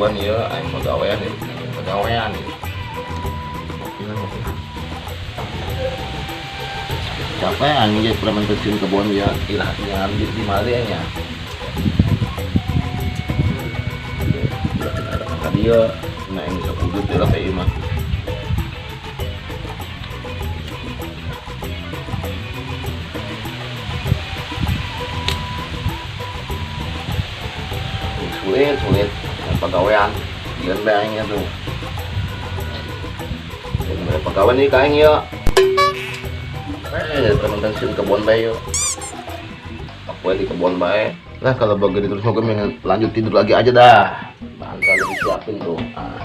Buruan ya, aing pagawean ya, pagawean ya. Ngopi lah, ngopi. Capek aing jadi preman pensiun kebon ya, ilah jangan di mari nya. Tadi ya, nah ini sok wujud ya lah kayak mah. Sulit, sulit. Pagawean, ieu bae aing tuh. Pagawean nih ka aing ya. Preman pensiun kebon bae yo. Aku di kebon bae. Nah, kalau begini terus mau gue lanjut tidur lagi aja dah. Bantal udah disiapin tuh. Ah.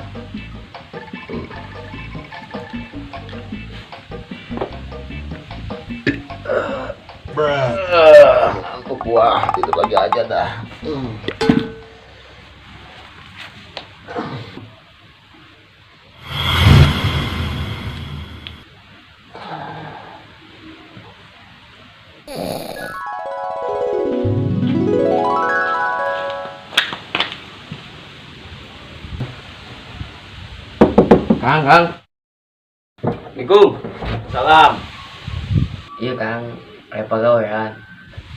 Ngantuk gua, tidur lagi aja dah. Kang, Kang. Assalamualaikum. Salam. Iya, Kang. Kayak pagawean.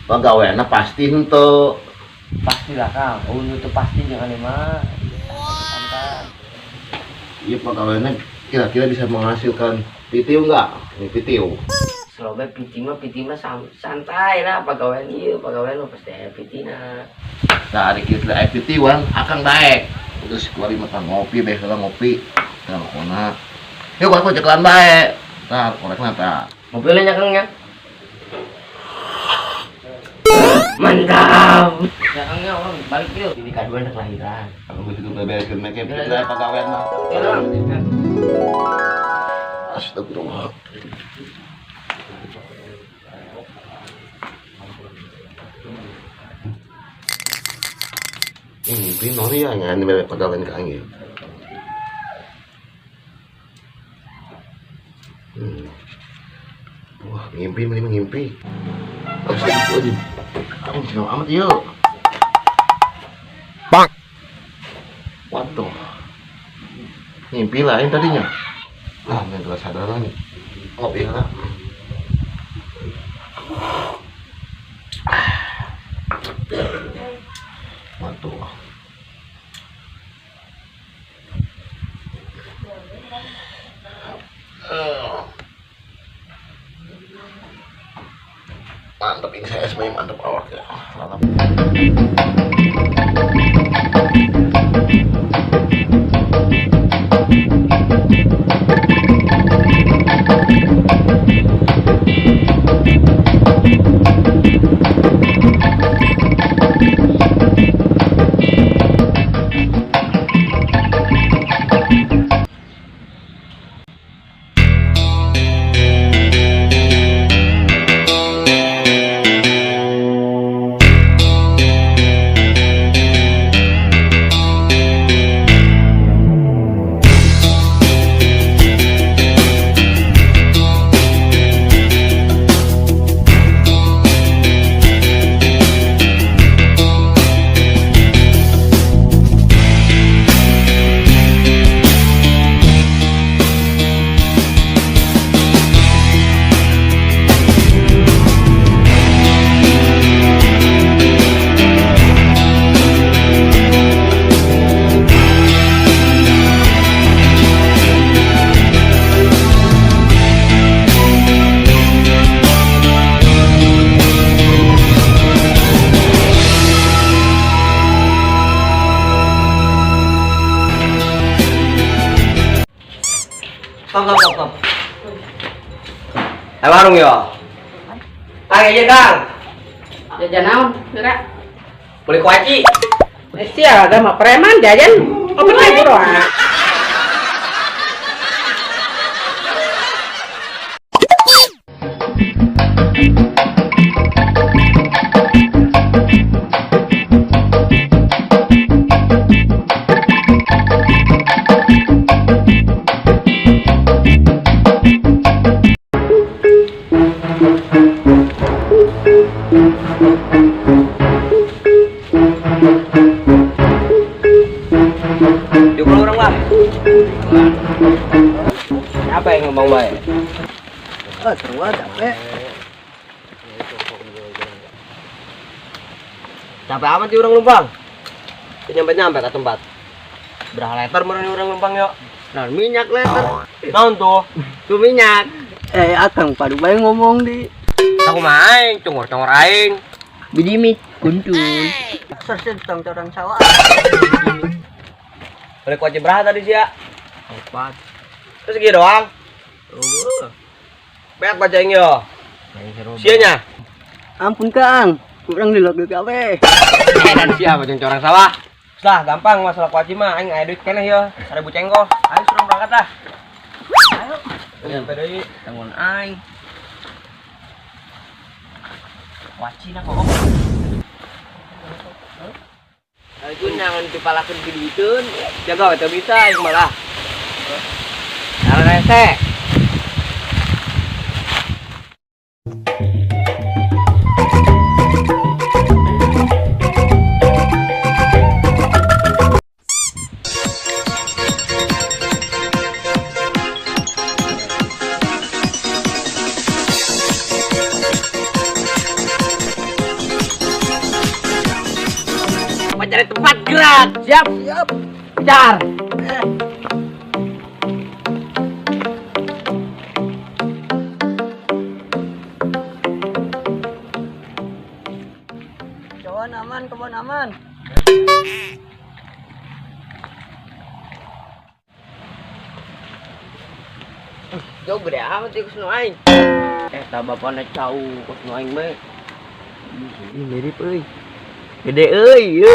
Pagaweanna pasti henteu. Pastilah, Kang. Oh, itu pasti jangan mah. Santai. Iya, pagaweanna kira-kira bisa menghasilkan pitiu enggak? Ini pitiu. Selalu piti mah santai lah pagawean ieu, pagawean mah pasti aya pitina. Nah, ari kieu teh aya pitiuan, akang daek. Terus keluar mah ngopi deh, heula ngopi. Nah, kona. Yuk, aku cekelan bae. Nah, korekna tah. Ngopi lah nya, Kang nya. Mantap. Ya, Kang nya, orang balik yuk. Ini kadua anak lahiran. Kalau gue itu bebereskeun make pitu aya pagawean mah. Ya, Kang. Astagfirullah. Ini mimpi nori ya, nggak ini pagawean ka aing ya. Wah, ngimpi, mending ngimpi. Astagfirullahaladzim. Aing jauh amat yuk. Bang. Waduh. Ngimpi lain tadinya. Ah, main gelas sadar lagi. Oh, iya lah. Waduh. Mantap ini saya semuanya mantap awak ya. Mantap. Stop, stop, stop, stop. Ayo warung yo. Kang, jajan, Kang. Jajan naon, Kira? Beli kuaci. Sia, ada mah preman jajan. Apa teh bro? lempang bae. Ah, seru capek. Capek amat sih orang lempang. Nyampe-nyampe ke tempat. Berapa liter meureun orang lempang yo? Nah, minyak liter. Naon tuh? Tuh minyak. Akang padu bae ngomong di. Aku main, congor-congor aing. Bidimit kuntul. Sersen tong orang sawah. Beli kuaci berapa tadi sih ya? 4. Terus segitu doang. Banyak baca yang yo. Sianya. Ampun Kang, kurang dilok gawe. Dan siapa yang corang sawah? Lah, gampang masalah kuaci mah aing aya duit keneh yo, 1000 cengkoh. Ayo suruh berangkat lah. Ayo. Nyampe deui. Tanggung aing. Kuaci na kok. Aku nangan dipalakeun ku duiteun. Jaga we teu bisa aing malah. Nah, rese. Cari tempat gerak. Siap. Siap. Car. Kawan aman, kebun aman. Jauh gede amat sih kusno aing. Tah bapana cau kusno aing bae. Ini mirip euy. Gede euy.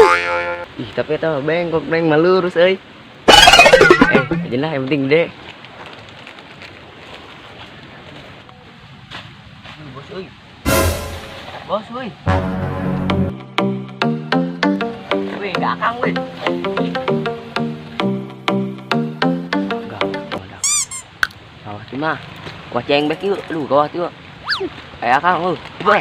Ih, tapi eta mah bengkok neng mah lurus euy. Aja lah yang penting gede. Bos euy. Bos euy. Wih, enggak akang euy. Enggak, enggak. Sawah tuh mah. Kuah ceng bek yuk. Aduh, kawah tuh. Aya akang euy. Coba.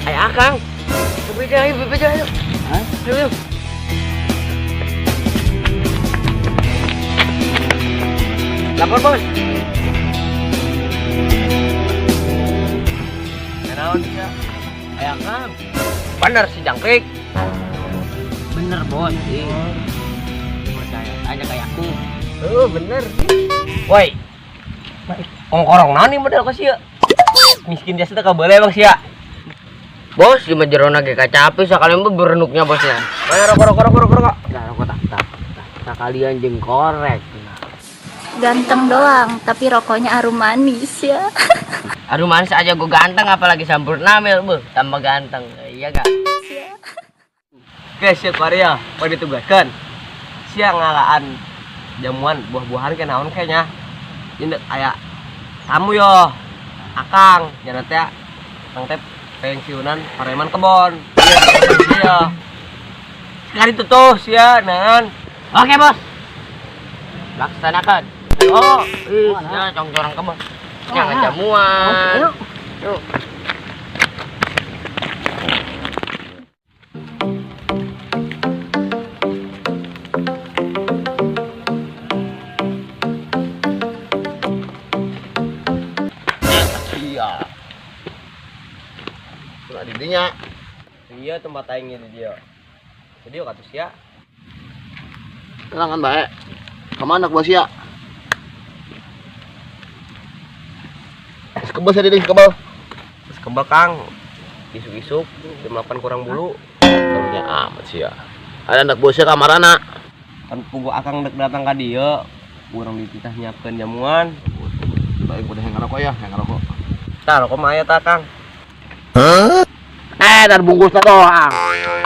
Ayo akang, bebeja ayo, bebeja ayo. Hah? Ayo. Lapor bos. Naon sia? Ayo akang. Bener si jangkrik. Bener bos. Percaya aja kayak aku. Oh, bener. Woi. Kongkorong naon nih model ka sia? Miskin jasa teh kabeule emang sia. Bos, di jerona ge kacape sakalian mah berenuknya bosnya. Ayo rokok rokok rokok rokok. Nah, rokok tak tak. Sakalian jeung korek. Ganteng doang, tapi rokoknya arum manis ya. Arum manis aja gue ganteng, apalagi sampurna mel, beuh, tambah ganteng. Iya gak? Oke, siap Maria, mau ditugaskan. Siang ngalaan jamuan buah-buahan ke naon kayaknya. Ini aya tamu yo. Akang, jangan teh. Kang teh pensiunan preman kebon. Iya. Sekali itu tuh sia nan. Oke, Bos. Laksanakan. Oh, ih, ya congcorang kebon. Jangan jamuan. Ayo. Yuk. Iya. Ulah didinya. Iya tempat aing ini dia. Jadi kata sia. Tenangan bae. Kemana gua sia? Kebel sia di kebel. Terus kebel Kang. Isuk-isuk jam 8 kurang bulu. Karunya amat sia. Ada anak bosnya kamarana. Kan pugu akang dek datang ka dieu, urang dititah nyiapkeun jamuan. Baik udah yang ngerokok ya, yang ngerokok. Tah rokok mah aya tah Kang. Dan bungkusnya doang.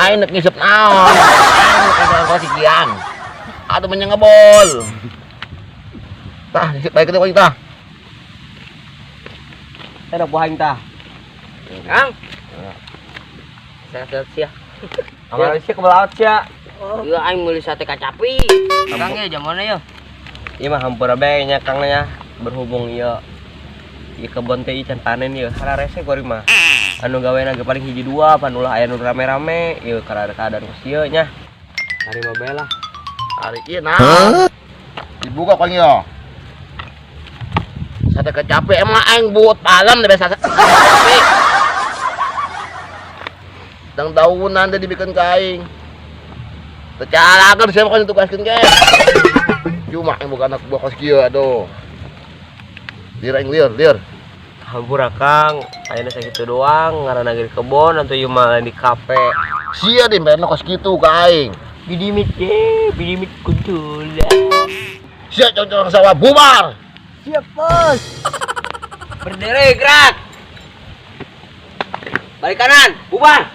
Aing nek ngisep naon. Aing nek ngisep sekian. Aduh mah ngebol. Tah, baik kita tah. Anak buah aing tah. Kang. Sehat-sehat sia. Kamari sia kebelaut sia. Iya aing meuli sate kacapi. Kang ya jamuanna ya. Ieu mah hampura bae nya Kang nya berhubung ieu ieu kebon teh can panen ieu. Hararese kuari mah. Anu gawena ge paling hiji dua pan ulah aya nu rame-rame ieu karena keadaan ku ieu nya. Tarima bae lah. Hari ieu nah. Dibuka kong yo. Sate kecapi emang aing buat malam deh sate kecapi. Dang daunan teh dibikin ka aing. Tecalakan siapa kan tugaskeun ke. Cuma aing bukan anak buah kos kieu aduh. Lieur aing lieur, lieur. Hampura Kang, ayeuna sakitu doang ngaranna ge di kebon atuh ieu mah di kafe. Sia di merena kos kitu ka aing. Bidimit ye, bidimit kuntul. Sia cong sawah bubar. Siap, Bos. Berdiri gerak. Balik kanan, bubar.